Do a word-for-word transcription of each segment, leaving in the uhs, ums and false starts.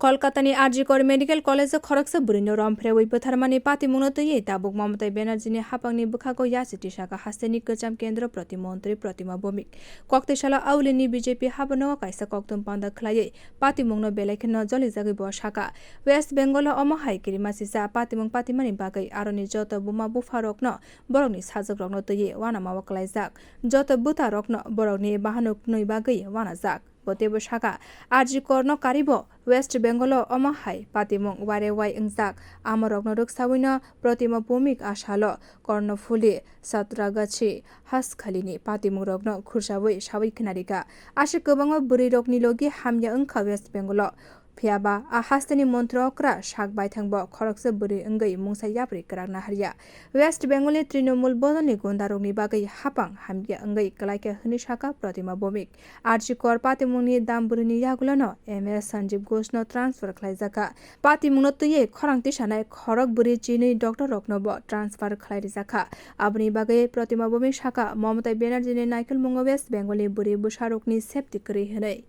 Kolkatani R G Kar Medical College-o khoroksa bwrwino romphreui bwtharmani patimungno twiwi tabuk Mamata Banerjee-ni haphangni bwkhago yasi tisaka hasteni kwcham kendro protimontri Pratima Bhowmik. Koktwi salo Aulini B J P haborno kaisa koktwm panda khlaiwi patimungno belai kheno jolijagwi bo saka, West Bengal-o omo hai kirima sisa patimung patimani bagwi aroni joto buma bupharokno borokni sajokrokno twiwi uanamao klaijak, joto bwtarokno borokni bahanokni bagwi uanajak. Bo teibo saka, R G Kar-no karibo West Bengal-o omo hai patimung uare uai wngjak, amorokno rwksawino Pratima Bhowmik a salo Karnaphuli, Satragachi, Haskhalini patimungrokno khursaui saui khwnarikha. Aswk kwbangma bwrwirokni logi hamya wngkha West Bengal-o. Phiyaba a hasteni montri okra sak baithangbo khoroksa bwrwi wngwi mungsa yapri kwrak naharya. West Bengal-ni Trinamool bodolni gundarokni bagwi haphang hamya wngwi kwlaikha hwnwi saka Pratima Bhowmik. R G Kar patimungni dam bwrwini yagulano M L Sanjeev Ghoshno transfer khlaijakha. Patimungno twiwi khorang tisanai khorok bwrwi chinwi doctorroknobo transfer khlai rijakha. Aboni bagwi Pratima Bhowmik saka, Mamata Banerjee-ni naikolmungo West Bengal-ni bwrwi bwsarokni safety kwrwi hwnwi.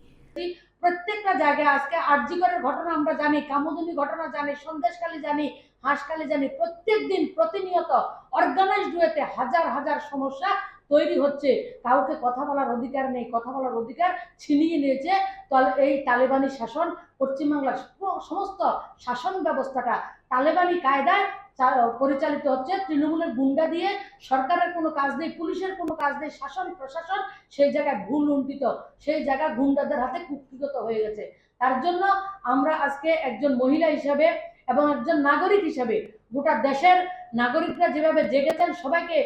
প্রত্যেকটা জায়গায় আজকে আরজিকরের ঘটনা আমরা জানি, কামদুনি ঘটনা জানি, সন্দেশখালি জানি, হাঁসখালি জানি, প্রত্যেক দিন প্রতিনিয়ত অর্গানাইজড ওয়েতে হাজার হাজার সমস্যা তৈরি হচ্ছে। কাউকে কথা বলার অধিকার নেই, কথা বলার অধিকার ছিনিয়ে নিয়েছে তাল-, এই তালেবানি শাসন, পশ্চিমবাংলার পুরো সমস্ত শাসন ব্যবস্থাটা তালেবানি কায়দায় চা-, পরিচালিত হচ্ছে। তৃণমূলের গুন্ডা দিয়ে, সরকারের কোনো কাজ নেই, পুলিশের কোনো কাজ নেই, শাসন প্রশাসন সেই জায়গায় ভূলুণ্ঠিত, সেই জায়গা গুন্ডাদের হাতে কুক্ষিগত হয়ে গেছে। তার জন্য আমরা আজকে একজন মহিলা হিসাবে এবং একজন নাগরিক হিসাবে গোটা দেশের নাগরিকরা যেভাবে জেগেছেন সবাইকে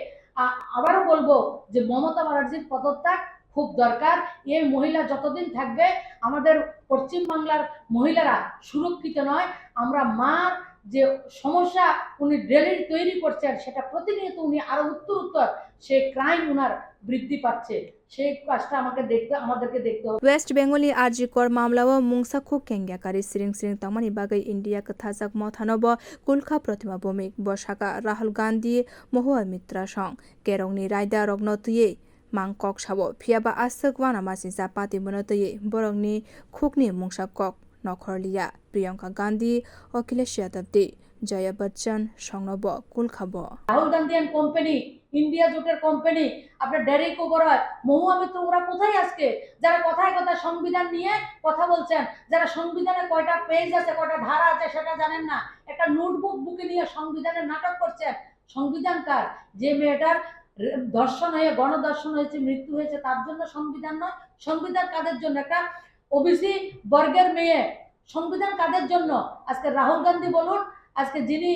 আ-, আবারও বলবো যে মমতা ব্যানার্জির পদত্যাগ খুব দরকার। এই মহিলা যতদিন থাকবে, আমাদের পশ্চিমবাংলার মহিলারা সুরক্ষিত নয়। আমরা মার যে সমস্যা উনি ডেলি তৈরি করছেন, সেটা প্রতিনিয়ত উনি আরো উত্তর উত্তর সেই ক্রাইম উনার বৃদ্ধি পাচ্ছে। সেই কাজটা আমাকে দেখতে, আমাদেরকে দেখতে হবে। West Bengal-ni R G Kar mamla-o mungsa khuk kengya kari siring siring tongmani bagwi India kwthajak mothano bo kulkha Pratima Bhowmik. Bo saka, Rahul Gandhi, Mahua Mitra song kerongni raidarokno twiwi mang kok sao, phiyaba aswk uanama singcha patimungno twiwi borokni khukni mungsa kok nokhorliya. Priyanka Gandhi, Akhilesh Yadav tei Jaya Bachchan songno bo kulkha bo. Rahul Gandhi and company, India জোটের কোম্পানি, আপনার ডেরেক ওবরয়, মহুয়া মৈত্র, ওরা কোথায় আজকে? যারা কথায় কথায় সংবিধান নিয়ে কথা বলছেন, যারা সংবিধানে কয়টা পেজ আছে, কয়টা ধারা আছে, সেটা জানেন না, একটা নোটবুক বুকে নিয়ে সংবিধানের নাটক করছেন। সংবিধান কার? যে মেয়েটার রে-, ধর্ষণ হয়ে, গণধর্ষণ হয়েছে, মৃত্যু হয়েছে, তার জন্য সংবিধান নয়? সংবিধান কাদের জন্য? একটা ওবিসি বর্গের মেয়ে, সংবিধান কাদের জন্য? আজকে রাহুল গান্ধী বলুন, আজকে যিনি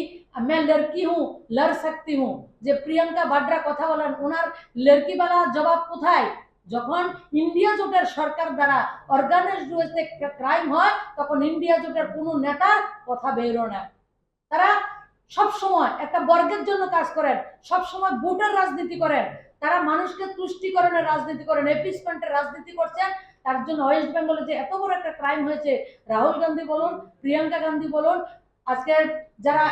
"मैं लड़की हूँ, लड़ सकती हूँ", যে প্রিয়াঙ্কা বাড্রা কথা বলেন, ওনার লড়কিওয়ালা জবাব কোথায়? যখন ইন্ডিয়া জোটের সরকার দ্বারা অর্গানাইজড ওয়েতে ক্রাইম হয়, তখন ইন্ডিয়া জোটের কোনো নেতার কথা বেরোয় না। তারা সব সময় একটা বর্গের জন্য কাজ করেন, সব সময় ভোটের রাজনীতি করেন, তারা মানুষকে তুষ্টিকরণের রাজনীতি করেন, অ্যাপিজমেন্টের রাজনীতি করছেন। তার জন্য ওয়েস্ট বেঙ্গলে যে এত বড় একটা ক্রাইম হয়েছে, রাহুল গান্ধী বলুন, প্রিয়াঙ্কা গান্ধী বলুন, আজকে যারা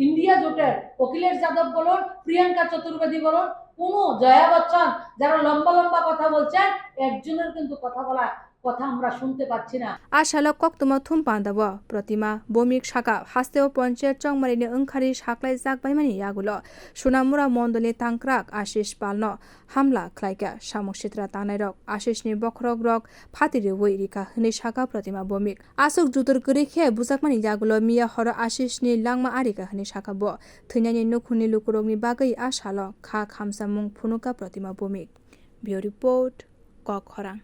ইন্ডিয়া জোটের অখিলেশ যাদব বলুন, প্রিয়াঙ্কা চতুর্বেদী বলুন, কোনো জয়া বচ্চন, যারা লম্বা লম্বা কথা বলছেন, একজনের কিন্তু কথা বলা, কথা আমরা শুনতে পাচ্ছি না। A salo koktwma thum pandao Pratima Bhowmik saka, hasteo ponchayat chongmarini wngkhari saklaijak baimani yagulo Sonamura mondolni tangkrak Ashish Palno hamla khlaikha. Samung sitra tangnairok Ashishni bokhorokrok phatiriui rikha hwnwi saka Pratima Bhowmik. Aswk judur kwrwi khe bujakmani yagulo miya horo Ashishni langma arikha hwnwi saka bo. Thwinani nukhungni lukurokni bagwi a salo kha khamsamung phunukha Pratima Bhowmik. Bureau Report, Kok Khorang.